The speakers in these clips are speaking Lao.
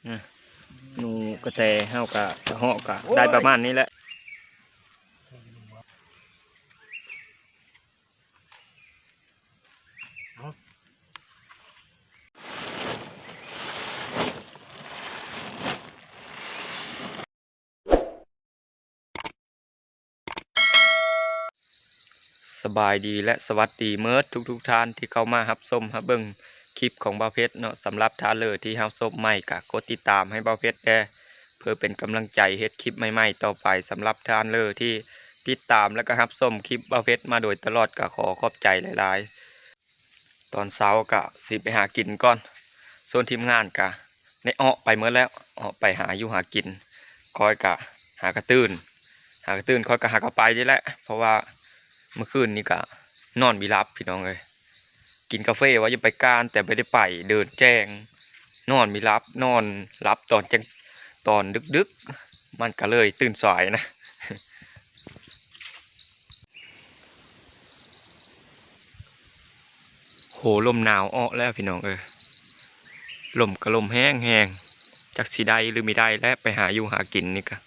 ອືມ ໜູກະແຕເຮົາກະ ກະເຫາະກະໄດ້ປະມານນີ້ແຫຼະ. ສະບາຍດີ ແລະ ສະຫວັດດີເໝິດທຸກໆທ່ານທີ່ເຂົ້າມາຮັບຊົມຮັບເບິ່ງຄລິບຂອງບ່າວເພັດເນາະ. ສຳລັບທ່ານເລີທີ່ຮັບຊົມໃໝ່ກະກົດຕິດຕາມໃຫ້ບ່າວເພັດແດ່ ເພື່ອເປັນກຳລັງໃຈເຮັດຄລິບໃໝ່ໆຕໍ່ໄປ. ສຳລັບທ່ານເລີທີ່ຕິດຕາມ ແລະ ກະຮັບຊົມຄລິບບ່າວເພັດມາໂດຍຕະຫຼອດ ກະຂໍຂອບໃຈຫຼາຍໆ. ຕອນເຊົ້າກະຊິໄປຫາກິນກ່ອນ ສ່ວນທີມງານກະ ໄດ້ເອາະໄປເໝິດແລ້ວ ເອາະໄປຫາຢູ່ຫາກິນ. ຂ້ອຍກະຫາກະຕື່ນ ຫາກະຕື່ນ ຂ້ອຍກະຫາກະໄປນີ້ແຫຼະ ເພາະວ່າມື້ຄືນນີ້ກະນອນບໍ່ຫຼັບພີ່ນ້ອງເອີຍ. ກິນກາເຟວ່າຈະໄປການ ແຕ່ບໍ່ໄດ້ໄປ ເດີນແຈ້ງ ນອນບໍ່ຫຼັບ ນອນຫຼັບຕອນແຈ້ງ ຕອນດຶກໆ ມັນກະເລີຍຕື່ນສາຍນະ. ໂຫ ລົມໜາວເອາະແລ້ວພີ່ນ້ອງເອີຍ ລົມກະລົມແຮງໆ ຈັກຊິໄດ້ຫຼືບໍ່ໄດ້ແລ້ວ ໄປຫາຢູ່ຫາກິນນີ້ກະ.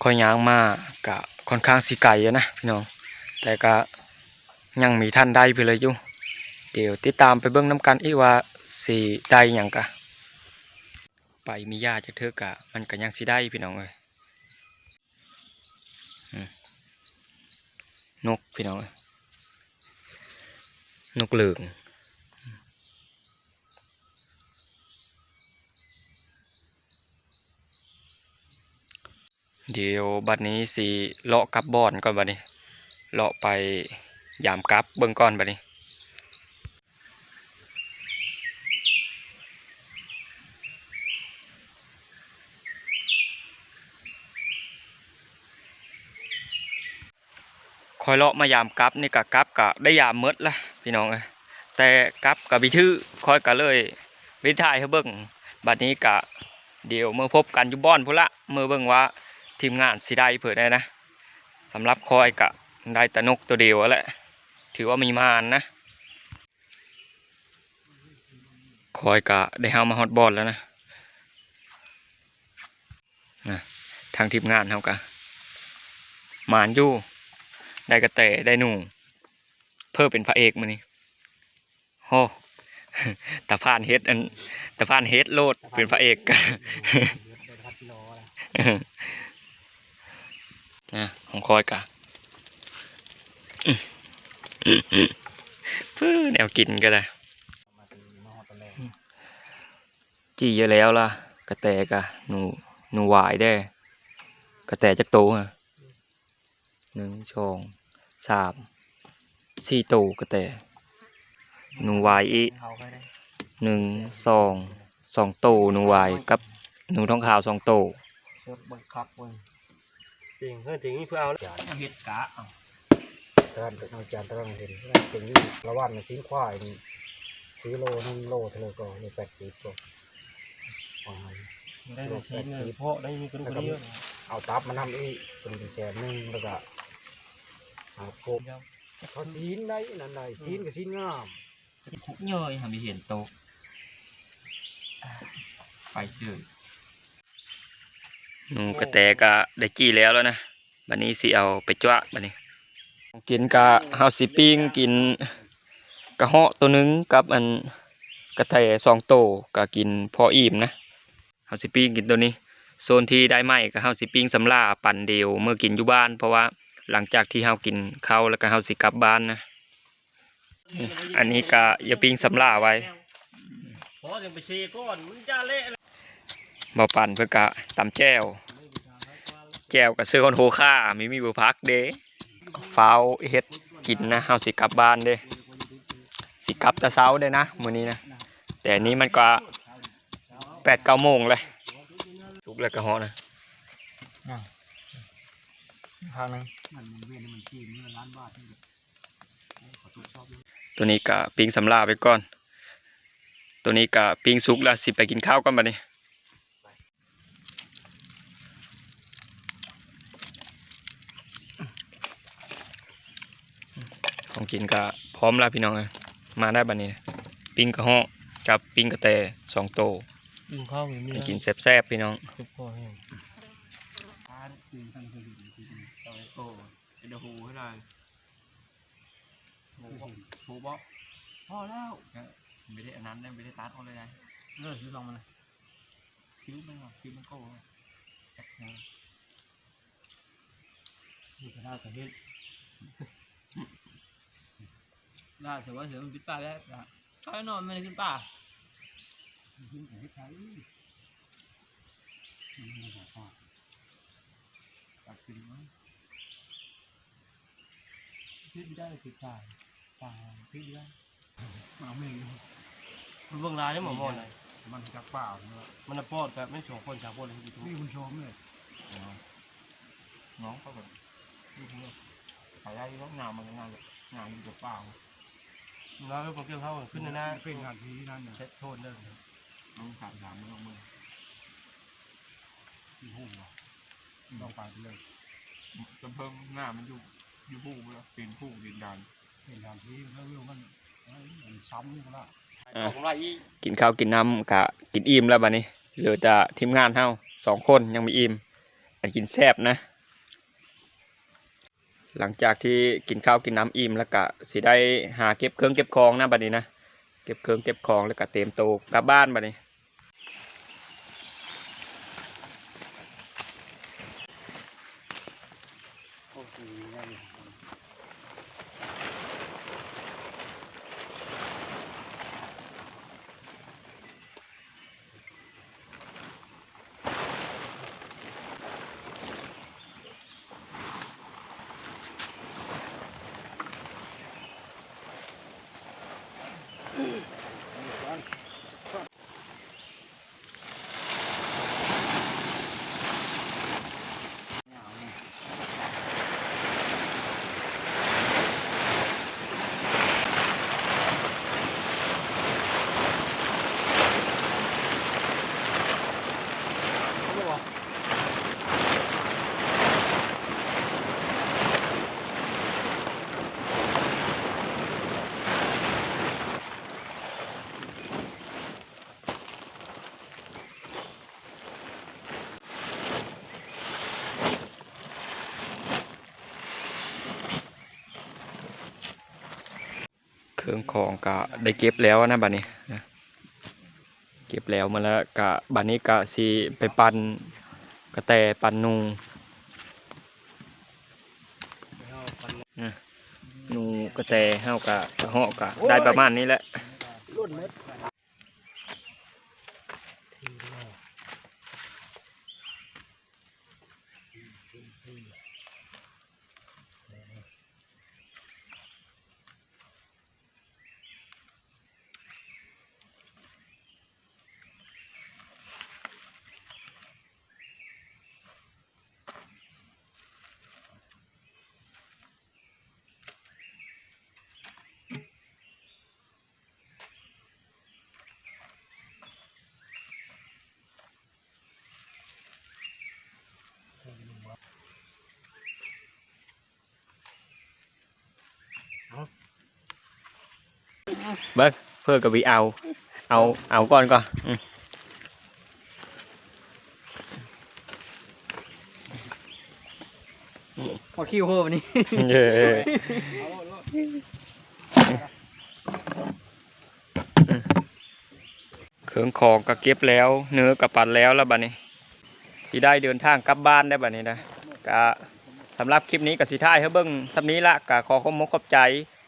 ຂ້ອຍຍ່າງມາກະຄ່ອນຂ້າງຊິໄກຢູ່ນະພີ່ນ້ອງ ແຕ່ກະຍັງມີທັນໄດ້ເທື່ອຢູ່. ດຽວຕິດຕາມໄປເບິ່ງນຳກັນອີກວ່າຊິໄດ້ຫຍັງກະ. ໄປມີຫຍ້າຈັກເທື່ອກະ ມັນກະຍັງຊິໄດ້ພີ່ນ້ອງເອີຍ. ອືມ ນົກພີ່ນ້ອງເອີຍ ນົກເຫຼີງ. ດຽວບັດນີ້ຊິເລາະກັບບ່ອນກ່ອນບັດນີ້ ເລາະໄປຢາມກັບເບິ່ງກ່ອນບັດນີ້. ຂ້ອຍເລາະມາຢາມກັບນີ້ກະ ກັບກະໄດ້ຢາມເໝິດລະພີ່ນ້ອງເອີຍ ແຕ່ກັບກະບໍ່ຖືກ ຂ້ອຍກະເລີຍບໍ່ໄດ້ຖ່າຍໃຫ້ເບິ່ງ. ບັດນີ້ກະດຽວເມືອພົບກັນຢູ່ບ່ອນພຸ້ນລະ ເມືອເບິ່ງວ່າທີມງານຊິໄດ້ເພິ່ນໃດນະ. ສຳລັບຂ້ອຍກະໄດ້ແຕ່ນົກໂຕດຽວຫັ້ນແຫຼະ ຖືວ່າມີໝານນະ. ຂ້ອຍກະໄດ້ເຮົາມາຮອດບ່ອນແລ້ວນະ. ນະ ທາງທີມງານເຮົາກະໝານຢູ່ ໄດ້ກະແຕ ໄດ້ໜູ ເພີ້ເປັນພະເອກມື້ນີ້. ໂຫ ຕາພານເຮັດອັນ ຕາພານເຮັດໂລດ ເປັນພະເອກ. ນະ ຂອງຂ້ອຍກະ ແນວກິນກະໄດ້. ຈີ່ເຍາະແລ້ວລະ ກະແຕກະ ໜູ ໜູຫວາຍເດ້. ກະແຕຈັກໂຕຫັ້ນ? ໜຶ່ງ ສອງ ສາມ ສີ່ໂຕກະແຕ. ໜູຫວາຍອີກ ໜຶ່ງ ສອງ ສອງໂຕ ໜູຫວາຍກັບໜູທອງຂາວສອງໂຕ. ເບິ່ງຄັກເບິ່ງ ຕິງເຮີຕິງນີ້ເພື່ອເອົາ ຈານເຮັດກະເອົາ ຕະຫຼາດເອົາຈານຕະຫຼາດເຫັນເປັນຢູ່ລະຫວ່າງຊີ້ນຄວາຍນີ້ ຊື້ໂລໜຶ່ງໂລເທົ່າໃດກໍໂລແປດສິບກໍ ປະມານ ໄດ້ແຕ່ຊີ້ນ ແຕ່ຊີ້ນ ເພາະໄດ້ມີກະດູກກະເດຍ ແລ້ວກໍມັນເອົາຕັບມານຳອີກ ເປັນແສນໜຶ່ງ ແລ້ວກໍ ອ່າ ໂຄ ເຂົາຊີ້ນໄດ້ນັ້ນໄດ້ ຊີ້ນກໍຊີ້ນງາມ ເຍີ້ຍ ຫາມີເຫັນໂຕ ໄປເຊີຍ. ໜູກະແຕກໍໄດ້ຈີ່ແລ້ວແລ້ວນະ ບັດນີ້ຊິເອົາໄປຈວກບັດນີ້. ຂອງກິນກະເຮົາຊິປີ້ງກິນກະເຫາະໂຕໜຶ່ງກັບອັນກະແຕສອງໂຕ ກະກິນພໍອີ່ມນະ. ເຮົາຊິປີ້ງກິນໂຕນີ້ ສ່ວນທີ່ໄດ້ໄໝກະເຮົາຊິປີ້ງສຳຫຼາປັນດຽວເມືອກິນຢູ່ບ້ານ ເພາະວ່າຫຼັງຈາກທີ່ເຮົາກິນເຂົ້າແລ້ວກະເຮົາຊິກັບບ້ານນະ. ອັນນີ້ກະຢ່າປີ້ງສຳຫຼາໄວ້ ພໍຈັ່ງໄປເຊກ່ອນ ມັນຈະເລະ. ບ່າວປັນເພິ່ນກະຕຳແຈ່ວ ແຈ່ວກະເສືອຮອນໂຮຄາ ມີ ມີບໍ່ຜັກເດ້. ຟ້າວເຮັດກິນນະ ເຮົາຊິກັບບ້ານເດ້ ຊິກັບແຕ່ເຊົ້າເດ້ນະ ມື້ນີ້ນະ ແຕ່ນີ້ມັນກະແປດເກົ້າໂມງແລ້ວ ສຸກແລ້ວກະເຫາະນະ ອ່າ ທາງໜຶ່ງ. ໂຕນີ້ກະປີ້ງສຳຫຼາໄປກ່ອນ ໂຕນີ້ກະປີ້ງສຸກແລ້ວ ຊິໄປກິນເຂົ້າກ່ອນບັດນີ້. ຂອງກິນກະພ້ອມແລ້ວພີ່ນ້ອງເອີຍ ມາໄດ້ບັດນີ້ ປີ້ງກະເຫາະກັບປີ້ງກະແຕສອງໂຕ ກິນເຂົ້າ ໄປກິນແຊບໆ ພີ່ນ້ອງ ເຈັບຄໍແຮງ. ໂອ້ ເປັນໂຮໃຫ້ຫຼາຍ ໂຮບໍ່ ພໍແລ້ວ ເອີ ບໍ່ໄດ້ອັນນັ້ນເດ້ ບໍ່ໄດ້ຕັດອອກເລີຍ ເອີ ຄືລອງມັນນະ ຄິວມັນວ່າ ຄິວມັນໂກ້ ນີ້ກະໄດ້ກະເຮັດ ລາວເຖືວ່າເສືອມັນປິດປາກແລ້ວ ຂ້ານອນມັນຂຶ້ນປ່າ ມັນຂຶ້ນໄປເຮັດໄປ ມັນບໍ່ພໍ ຕັດຂຶ້ນມາ ເຮັດບໍ່ໄດ້ ຄືປ່າ ປ່າເຮັດບໍ່ໄດ້ ເອົາແມ່ນຢູ່ ມັນເບິ່ງລາຍເດ້ໝໍ ໝໍນະ ມັນຈັກປ່າ ມັນນະປອດແບບແມ່ນສອງຄົນສາມຄົນ ມີຄົນຊອມເລີຍ ນ້ອງເຂົາກໍຢູ່ພຸ້ນ ໄປໄດ້ຢູ່ດອກ ງາມ ມັນກໍງາມ ງາມຢູ່ແຕ່ປ່າ ລາວເພິ່ນເກັບເຮົາຂຶ້ນໜ້າ ເປັນງານທີ່ນັ້ນນະ ເຮັດໂທນເດີ ມັນສາມ ສາມມື້ ທີ່ຮູ້ວ່າ ອືມ ຕ້ອງໄປເລີຍ ຈະເພິ່ງໜ້າມັນຢູ່ ຢູ່ພູພຸ້ນລະ ເປັນພູດິນດານ ເປັນດານທີ່ເພິ່ງຢູ່ມັນ ມັນຊ້ຳຢູ່ລະ ອ່າ ກິນເຂົ້າກິນນ້ຳກະກິນອີ່ມແລ້ວບັດນີ້ ເຫຼືອແຕ່ທີມງານເຮົາສອງຄົນຍັງບໍ່ອີ່ມ ອັນກິນແຊບນະ. ຫຼັງຈາກທີ່ກິນເຂົ້າກິນນ້ຳອີ່ມແລ້ວກະຊິໄດ້ຫາເກັບເຄື່ອງເກັບຂອງນະບັດນີ້ນະ ເກັບເຄື່ອງເກັບຂອງແລ້ວກະຕຽມໂຕກັບບ້ານບັດນີ້. ເຄື່ອງຂອງກະໄດ້ເກັບແລ້ວນະບັດນີ້ນະ ເກັບແລ້ວໝົດແລ້ວ ກະບັດນີ້ກະຊິໄປປັ່ນກະແຕປັ່ນໜູ ນະ ໜູກະແຕເຮົາກະ ກະເຫາະກະໄດ້ປະມານນີ້ແຫຼະ. ເບິ່ງ ເພິ່ນກໍໄປເອົາ ເອົາ ເອົາກ່ອນກ່ອນ ອືມ ຮອດຄິວເພິ່ນນີ້ ເອີ ເຄື່ອງຂອງກໍເກັບແລ້ວ ເນີກໍປັ່ນແລ້ວລະບັດນີ້ ຊິໄດ້ເດີນທາງກັບບ້ານແລ້ວບັດນີ້ນະ. ກະສຳລັບຄລິບນີ້ກໍຊິຖ່າຍໃຫ້ເບິ່ງສ່ຳນີ້ລະ ກໍຂໍຂອບອົກຂອບໃຈ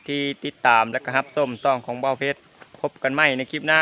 ທີ່ຕິດຕາມ ແລະ ກໍຮັບຊົມຊ່ອງຂອງບ່າວເພັດ. ພົບກັນໃໝ່ໃນຄລິບໜ້າ.